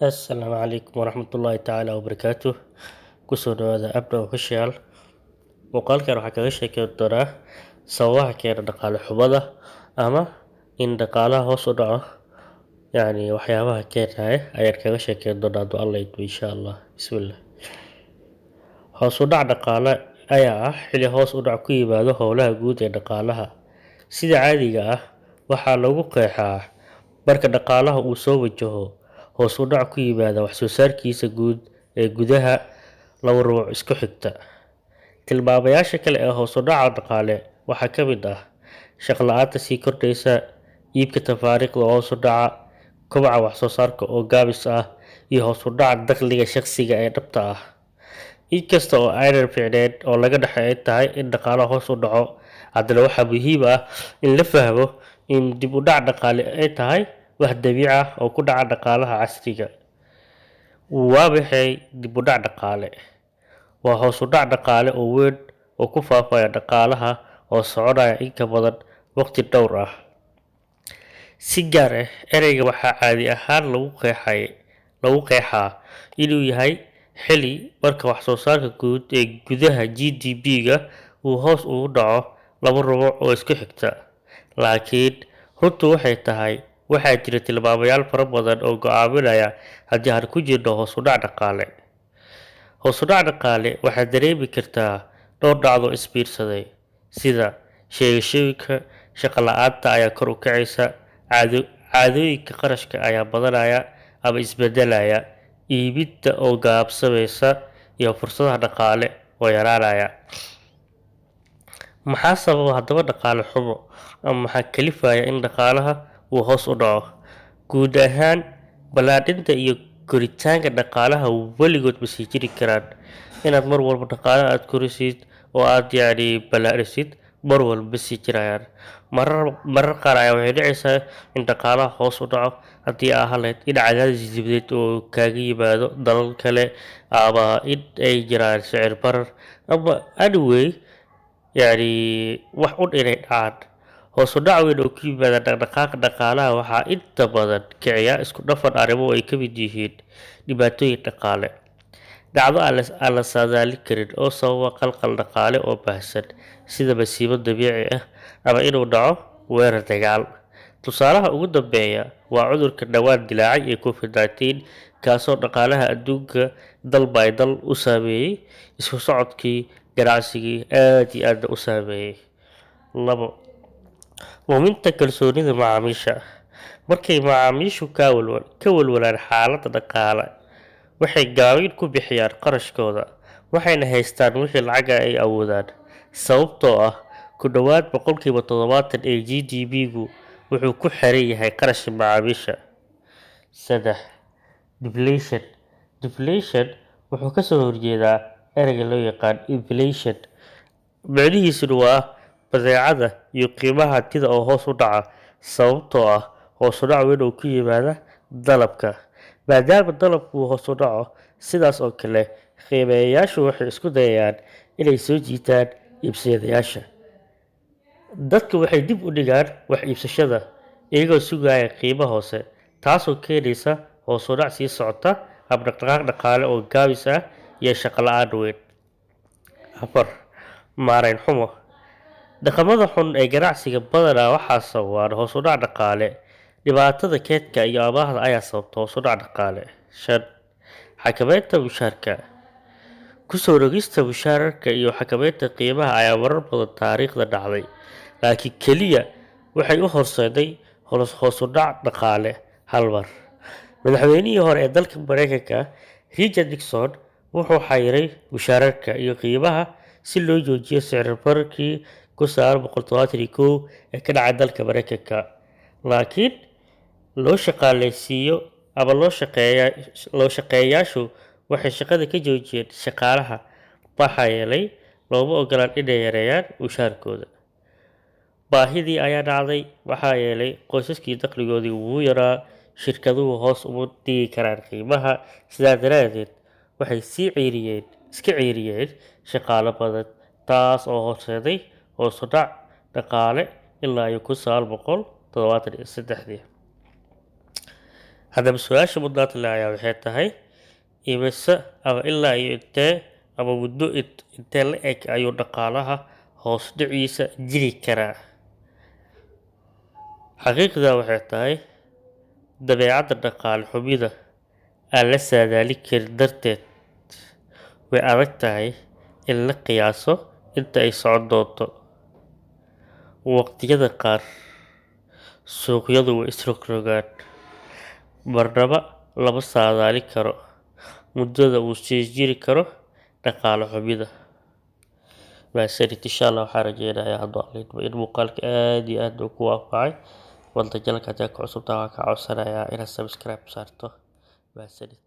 Assalaamu calaykum waraxmatullaahi tacaala wabarakaatuh. Kusoo dhawaada Abda Official. Muuqaalkan waxaa kaga sheekeyn doonaa sababaha keena dhaqaale xumada ama in dhaqaalaha hoos u dhaco, yacni waxyaabaha keenaya ayaan kaga sheekeyn doonaa hadduu Alla idmo, insha Allah. Bismillah. Hoos u dhac dhaqaale ayaa ah xilli hoos u dhac ku yimaado howlaha guud ee dhaqaalaha. Sida caadiga ah, waxaa lagu qeexaa marka dhaqaalaha uu soo wajaho hoos u dhac ku yimaada wax soo saarkiisa guud ee gudaha 2 rubuc isku xigta. Tilmaamayaasha kale ee hoos u dhaca dhaqaale waxaa ka mid ah shaqo la'aanta sii kordhaysa, iibka tafaariiqda oo hoos u dhaca, kobaca wax soo saarka oo gaabis ah, iyo hoos u dhaca dakhliga shaqsiga ee dhabta ah. Inkasta oo aanan fiicneyn oo laga dhaxo ay tahay in dhaqaalaha hoos u dhaco, haddana waxaa muhiim ah in la fahmo in dib u dhac dhaqaale ay tahay wax dabiici ah oo ku dhaca dhaqaalaha casriga. Waa maxay dib u dhac dhaqaale? Waa hoos u dhac dhaqaale oo weyn oo ku faafaya dhaqaalaha oo soconaya in ka badan waqti dhowr ah. Si gaar ah, ereyga waxaa caadi ahaan lagu qeexaa inuu yahay xilli marka wax soo saarka guud ee gudaha, GDP-ga, uu hoos ugu dhaco 2 rubuc oo isku xigta. Laakiin runtu waxay tahay, waxaa jira tilmaamayaal fara badan oo go'aaminaya haddii aan ku jirno hoos u dhac dhaqaale. Hoos u dhac dhaqaale waxaad dareemi kartaa dhowr dhacdo isbiirsaday, sida sheegashooyinka shaqo la'aanta ayaa kor u kacaysa, caadooyinka qarashka ayaa badanaya ama isbedelaya, iibinta oo gaabsamaysa, iyo fursadaha dhaqaale oo yaraanaya. Maxaa sababa haddaba dhaqaale xumo, ama maxaa kalifaya in dhaqaalaha uu hoos u dhaco? Guud ahaan, ballaadhinta iyo koritaanka dhaqaalaha weligood ma sii jiri karaan. Inaad mar walba dhaqaalaha aad korisid oo aad yacni ballaadhisid mar walba ma sii jirayaan. Marar qaar ayaa waxay dhacaysaa in dhaqaalaha hoos u dhaco, haddii aa lahayd in cadaadis dibadeed oo kaaga yimaado dalal kale, ama in ay jiraan sicir barar, ama anyway yacni wax un inay dhacaan. Hoos u dhac weyn oo ku yimaada dhaqdhaqaaqa dhaqaalaha waxaa inta badan kiciya isku dhafan arrimo ay ka mid yihiin dhibaatooyin dhaqaale, dhacdo aan la saadaalin karin oo sababa qalqal dhaqaale oo baahsan, sida masiibo dabiici ah ama inuu dhaco weerar dagaal. Tusaalaha ugu dambeeya waa cudurka dhowaan dilaacay ee COVID-19, kaasoo dhaqaalaha adduunka dal by dal u saameeyey, isku socodkii ganacsigii aad iyo aadna u saameeyey. 2, luminta kalsoonida macaamiisha. Markay macaamiishu ka walwalaan xaaladda dhaqaale, waxay gaabin ku bixiyaan qarashkooda, waxayna haystaan wixii lacaga ay awoodaan, sababtoo ah ku dhowaad 70% ee GDP-gu wuxuu ku xiran yahay qarashka macaamiisha. 3, deflation. Deflation wuxuu kasoo horjeedaa ereyga loo yaqaan inflation, micnihiisuna waa badeecada iyo qiimaha hantida oo hoos u dhaca sababtoo ah hoos u dhac weyn oo ku yimaada dalabka. Maadaama dalabku uu hoos u dhaco, sidaas oo kale qiimeeyayaashu waxay isku dayayaan inay soo jiitaan iibsadayaasha. Dadku waxay dib u dhigaan wax iibsashada iyagoo sugaya qiimo hoose, taasoo keenaysa hoos u dhac sii socota ama dhaqdhaqaaq dhaqaale oo gaabis ah iyo shaqo la'aan weyn. 4, maarayn xumo. Dhaqamada xun ee ganacsiga badanaa waxaa sababaan hoos u dhac dhaqaale. Dhibaatada kaydka iyo amaahda ayaa sababta hoos u dhac dhaqaale. 5, xakameynta mushaharka. Kusoo rogista mushaharka iyo xakameynta qiimaha ayaa marar badan taariikhda dhacday, laakiin keliya waxay u horseeday hoos u dhac dhaqaale hal mar. Madaxweynihii hore ee dalka Mareykanka, Richard Nixon, wuxuu xayiray mushaharka iyo qiimaha si loo joojiyo sicir bararkii 1971 ee ka dhacay dalka Mareykanka. Laakiin loo shaqaaleysiiyo ama loo shaqeeyayaashu waxay shaqada ka joojiyeen shaqaalaha, maxaa yeelay looma ogolaan inay yareeyaan mushaharkooda. Baahidii ayaa dhacday, maxaa yeelay qoysaskii dakhligoodii wuu yaraa, shirkaduhu hoos uma dhigi karaan qiimaha. Sidaa daraadeed waxay sii ceyriyeen iska ceyriyeen shaqaale badan, taas oo horseeday hoos u dhac dhaqaale ilaa iyo 1900. 73-dii. Haddaba su-aasha mudnaanta leh ayaa waxay tahay: imise ama ilaa iyo intee ama muddo intee la eg ayuu dhaqaalaha hoos dhiciisa jiri karaa? Xaqiiqda waxay tahay, dabeecadda dhaqaale xumida aan la saadaalin karin darteed, way adag tahay in la qiyaaso inta ay socon doonto. Waqtiyada qaar suuqyadu way is rogrogaan, marnaba lama saadaalin karo muddada uu sii jiri karo dhaqaale xumida. Mahadsanid. Insha Allah waxaan rajeynayaa, hadduu Alle idmo, in muuqaalka aad iyo aad uu ku anfacay. Wanta channelka haddii aad ku cusub tahay, waan kaa codsanayaa inaad subscribe saarto. Mahadsanid.